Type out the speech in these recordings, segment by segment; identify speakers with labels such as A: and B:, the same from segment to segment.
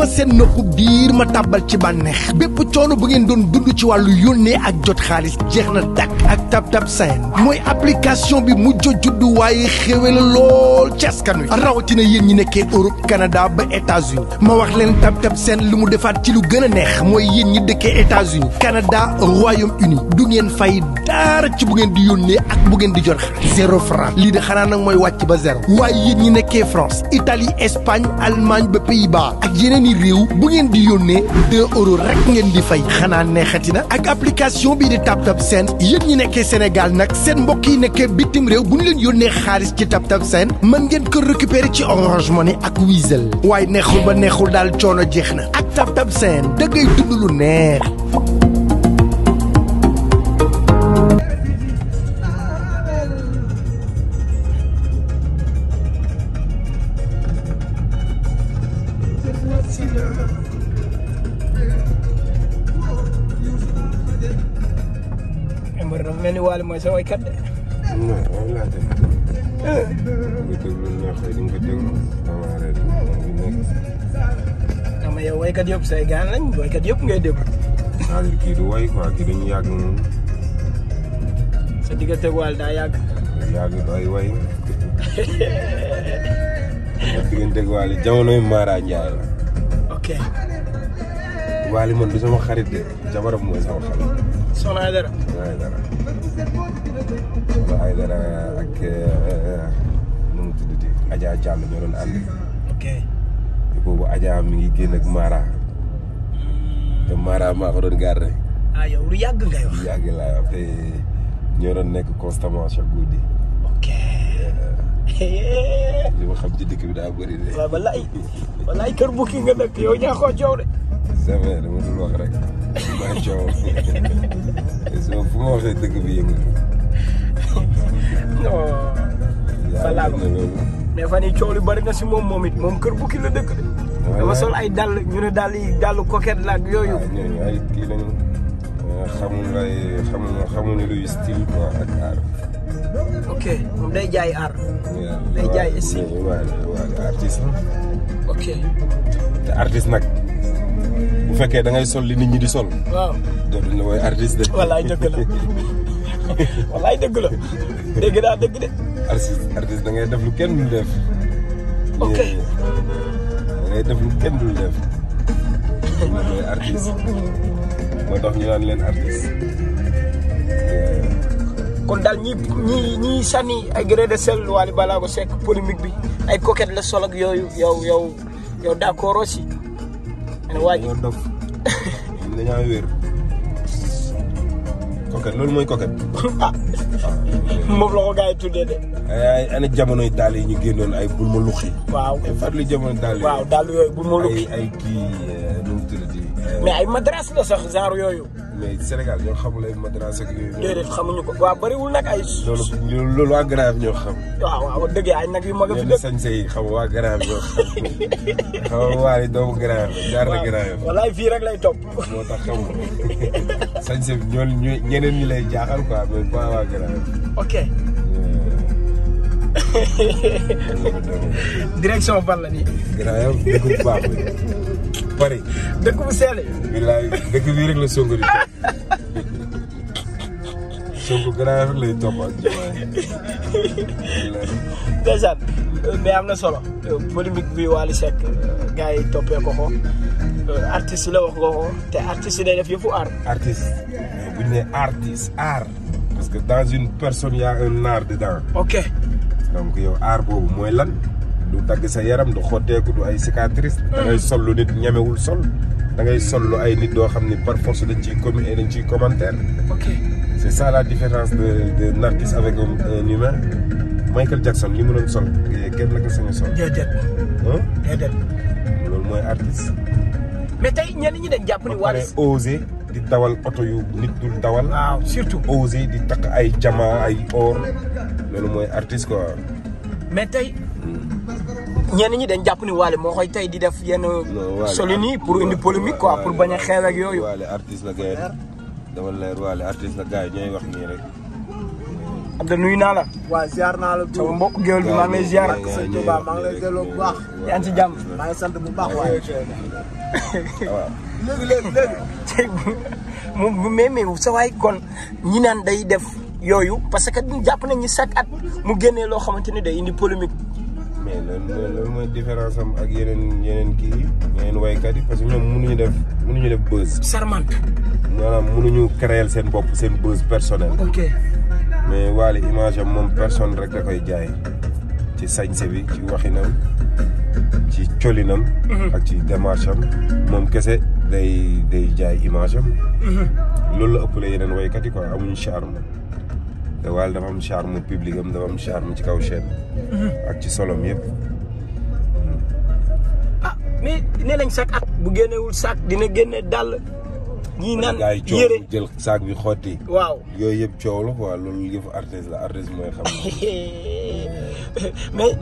A: ma seen noxu biir ma tàbbal ci bànneex bépp coono bu ngeen doon dund ci wàllu yónnee ak jot xaalis jeex na dakk ak TapTap Send mooy application bi mujj juddu waaye xéwe la lool ci askan wi rawatina yéen ñi nekkee Europe Canada ba États-Unis ma wax leen TapTap Send lu mu defaat ci lu gën a neex mooy yéen ñi dëkkee États-Unis Canada Royaume-Uni du ngeen fay dara ci bu ngeen di yónnee ak bu ngeen di jot xaalis 0 franc lii de xanaa nag mooy wàcc ba zéro waaye yéen ñi nekkee France Italie Espagne Allemagne ba Pays-Bas ak yeneen i réew bu ngeen di yónnee 2 euros rek ngeen di fay xanaa neexati na ak application bii di TapTap Send yéen ñi nekkee Sénégal nag seen mbokk yi nekkee bitim réew bu ñu leen yónnee xaalis ci TapTap Send mën ngeen ko récupérer ci Orange Money ak Wizall waaye neexul ba neexul daal coono jeex na ak TapTap Send da ngay dund lu neex.
B: mel ni Wally mooy sa waykat de.
C: non waaw laa teg. nga déglu neex di nga ko déglu amaare bi nekk.
B: ama yow waykat yëpp say gaan lañ waykat yëpp ngay déglu.
C: c'est-à-dire kii du way quoi kii dañu yàgg moom.
B: sa diggante Wally daa yàgg.
C: yàgg du ay way. sa diggante Wally jamonoy Mara Ndiaye la.
B: ok.
C: Wally man du sama xarit de jabaram mooy sama xarit.
B: Soxna Aïdara.
C: Soxna Aïdara ak nu mu tuddati Adja Diallo ñoo doon ànd.
B: ok.
C: boobu Adja mi ngi génn ak Mara. te Mara maa ko doon garder.
B: ah yow lu yàgg ngay wax.
C: lu yàgg laa wax te ñoo doon nekk constamment chaque guddi.
B: ok.
C: li ma xam ci dëkk bi daa bëri de.
B: waaw walaay kër bukki nga dëkk yow ñaa koo coow de.
C: c'est vrai dama dul wax rek. maa coow so fu ma waxee dëkk bi yëngu.
B: non.
C: yaa ngi loolu.
B: mais fan yii coow li bari na si moom it moom kër bukki la dëkk de. dama sol ay dàll ñu ne dàll yi dàllu coquette la ak yooyu.
C: waaw ñooñu ay kii lañu xamuñu luy style quoi ak art.
B: ok moom day jaay art. day jaay style.
C: waaw artiste la.
B: ok.
C: te artiste nag bu fekkee da ngay sol li nit ñi di sol.
B: waaw
C: dootuñu la woy artiste de.
B: wallaay dëgg la wallaay dëgg la dégg naa dëgg de.
C: artiste da ngay def lu kenn dul def.
B: ok
C: da ngay def lu kenn dul def. loolu mooy artiste moo tax ñu naan leen artiste.
B: kon daal ñi sànni ay grain de sel Wally Ballago Seck polémique bi ay coquette la sol ak yooyu yow d'accord aussi. waa ji
C: ñoo dof dañaa wér. coquette loolu mooy coquette.
B: ah moom la ko gars yi tuddee de.
C: ay ana jamonoy daal yi ñu génnoon ay bul ma luxi.
B: waaw
C: fàttali jamono daal yi.
B: waaw daal yooyu bul ma luxi.
C: ay kii nu mu tuddati.
B: mais ay madras la sax genre yooyu.
C: mais Sénégal ñoo xamul ay madras ak yooyu.
B: déedéet xamuñu ko waaw bëriwul nag ay.
C: loolu waa Grand ñoo xam.
B: waaw dëgg ay nag yu mag a fi dëkk.
C: sañse yi xam waa Grand ñoo xam. xam nga Wally doomu Grand jaar na Grand.
B: wallaay fii rek lay topp.
C: moo tax xam nga sañse bi ñeneen ñi lay jaaxal quoi mais pas waa Grand.
B: ok. direction ban la nii.
C: Grand yow dëkk bu baax bi Paris.
B: dëkk bu seele.
C: bilaay dëkk bii rek la Sonko di topp. Sonko Grand rek lay topp ak Diomaye.
B: ndeysaan mais am na solo polémique bi Wally Seck gars yi toppee ko artiste la wax nga ko te artiste yi day def yëfu art.
C: artiste mais bu ñu nee artiste art. parce que dans une personne y a un art dedans.
B: ok.
C: donc yow art boobu mooy lan du dagg sa yaram du xotteeku du ay cicatrice. da ngay sol lu nit ñemewul sol. da ngay sol lu ay nit doo xam ni par force dañ ciy commentaire.
B: ok.
C: c'est ça la différence de artiste avec un humain. Michael Jackson li mu doon sol kenn la ko sañ a sol.
B: déedéet. déedéet.
C: loolu mooy artiste.
B: mais tey ñenn ñi dañ jàpp ni Wally.
C: ba pare osé di dawal oto yu nit dul dawal.
B: waaw surtout.
C: osé di takk ay jama ay or loolu mooy artiste quoi.
B: mais tey ñenn ñi dañ jàpp ni Wally moo koy tey di def yenn. soli nii pour indi polémique quoi pour bañ a xeex ak yooyu.
C: Wally artiste la gars yi dama leer Wally artiste la gars yi ñooy wax nii rek.
B: Abdou nuyu naa la.
D: waaw ziar naa la.
B: sama mbokk géwél bi maa ngi lay ziar.
D: sëñ Touba maa ngi lay delloo bu baax.
B: yaa ngi ci jàmm.
D: maa ngi sant bu baax waaye. léegi.
B: mais sa waay kon ñi naan day def yooyu parce que jàpp nañ ni chaque at mu génnee loo xamante ni day indi polémique.
C: mais loolu mooy différence am ak yeneen kii yi yeneen waykat yi parce que ñoom mënuñu def buzz.
B: charmante.
C: maanaam mënuñu créer seen bopp seen buzz personnel.
B: ok.
C: mais Wally image am moom personne rek da koy jaay ci sañse bi ci waxinam ci colinam. ak ci démarche am moom kese day jaay image am. loolu la ëppale yeneen waykat yi quoi amuñu charme te Wally dafa am charme public am dafa am charme ci kaw chaîne. ak ci solom yëpp.
B: ah mais nee nañ chaque at bu génnewul sac dina génne dàll. ñii naan yére
C: jël saak bi xotti.
B: waaw
C: yooyu yëpp coow la quoi loolu yëfu artiste la artiste mooy xam.
B: mais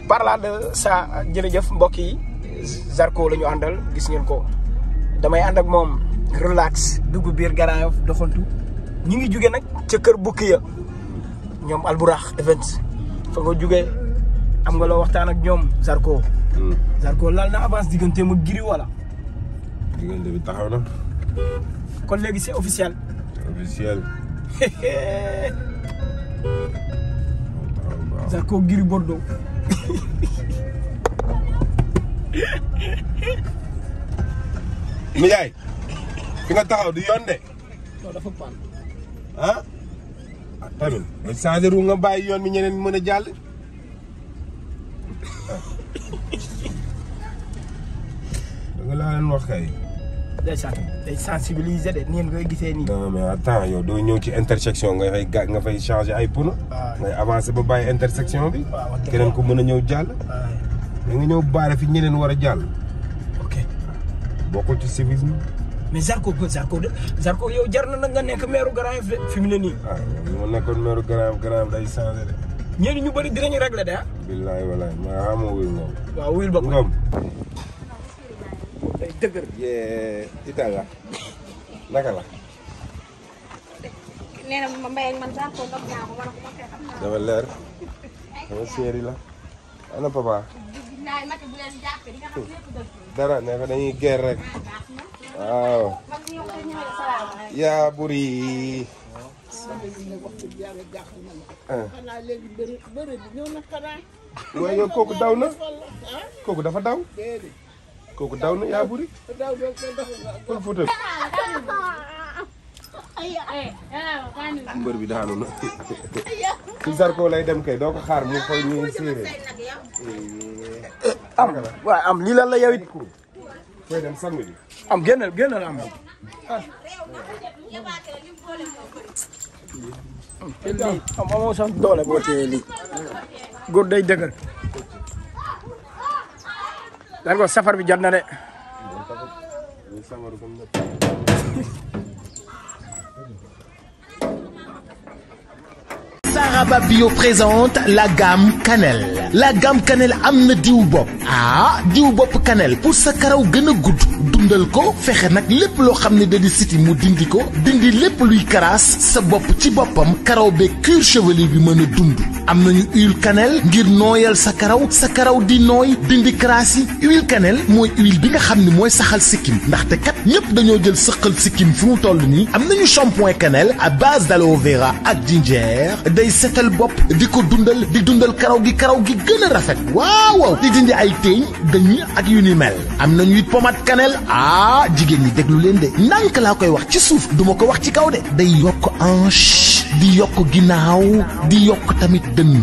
B: parlant de ça jërëjëf mbokk yi Zarko la ñu àndal gis ngeen ko damay ànd ak moom relax dugg biir Grand Yoff doxantu ñi ngi jóge nag ca kër bukki ya ñoom Alburax Events fa nga jóge am nga loo waxtaan ak ñoom Zarko. Zarko laal na avance digganteem ak Gris wala.
C: diggante bi taxaw na.
B: kon léegi c'est officiel.
C: officiel.
B: Zarko Gris Bordeaux.
C: Mijaay fi nga taxaw du yoon de.
B: non dafa pan.
C: ah tamit nga changé ru nga bàyyi yoon mi ñeneen mën a jàll. da nga laa leen wax kay.
B: day sensibiliser de nii ngay gisee nii.
C: non mais attends yow doo ñëw ci intersection nga fay changé ay pneu. ngay avancé ba bàyyi intersection bi. keneen ko mën a ñëw jàll. da nga ñëw baare fi ñeneen war a jàll.
B: ok
C: bokkul ci civisme.
B: mais Zarko yow jar na nag nga nekk maire Grand Yoff de fi mu ne nii.
C: ah yow ma nekkoon maire Grand Yoff day changé de.
B: ñenn ñu bëri dinañu réglé de ah.
C: billaay walaay maa xamoo wuyu Ngom.
B: waaw wuyul ba ko
C: Ngom.
B: day dëgër.
C: Italia naka la.
E: nee na ma mbay ak man Zarko ndox naa ko man ko xam naa.
C: dafa leer sama séeri la ana papa
E: naay mati bu leen jàppee di nga xam lépp dëgg.
C: dara ne ko dañuy ger rek waaw
E: mag ñi wax ñu ne salaam.
C: yaa buri
D: xanaa léegi bëri bi ñëw na xanaa.
C: waaye yow kooku daw na kooku dafa daw kooku daw na yaa buri
D: daw doo ko dox
C: kon Fouta mbër bi daanu na ci Zarko lay dem kay doo ko xaar mu koy ñuy séeréer
B: am lii lan la yow it.
C: koy dem samedi
B: am génnal am. am amoo sax doole boo téye lii góor day dëgër. Zarko safar bi jot na de.
A: Saraba Bio présente la gamme cannelle la gamme cannelle am na diw bopp diw bopp cannelle pour sa karaw gën a gudd dundal ko fexe nag lépp loo xam ne da di siti mu dindi ko dindi lépp luy karaas sa bopp ci boppam karaw be cuir chevelu bi mën a dund am nañu huile cannelle ngir nooyal sa karaw di nooy dindi karaas yi huile cannelle mooy huile bi nga xam ne mooy saxal sikkim ndaxte kat ñëpp dañoo jël sëqal sikkim fi mu toll nii am nañu shampoing cannelle à base d'aloe vera ak ginger day setal bopp di ko dundal di dundal karaw gi gën a rafet waaw di dindi ay teeñ dañ ak yu ni mel am nañu it pommade cannelle jigéen ñi déglu leen de ndànk laa koy wax ci suuf duma ko wax ci kaw de day yokk hanche di yokk ginnaaw di yokk tamit dënn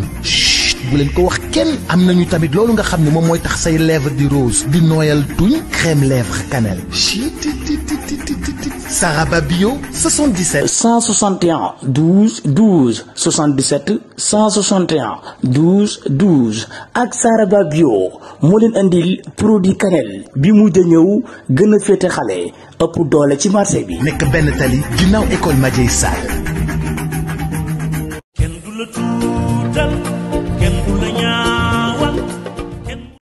A: bu leen ko wax kenn am nañu tamit loolu nga xam ne moom mooy tax say lèvre di rose di nooyal tuñ crème lèvre cannelle Saraba Bio 77
F: 161 12 12 77 161 12 12 ak Saraba Bio moo leen andil produit cannelle bi mujj a ñëw gën a féete xale ëpp doole ci marché bi.
A: nekk benn tali ginnaaw école Madiaye Sall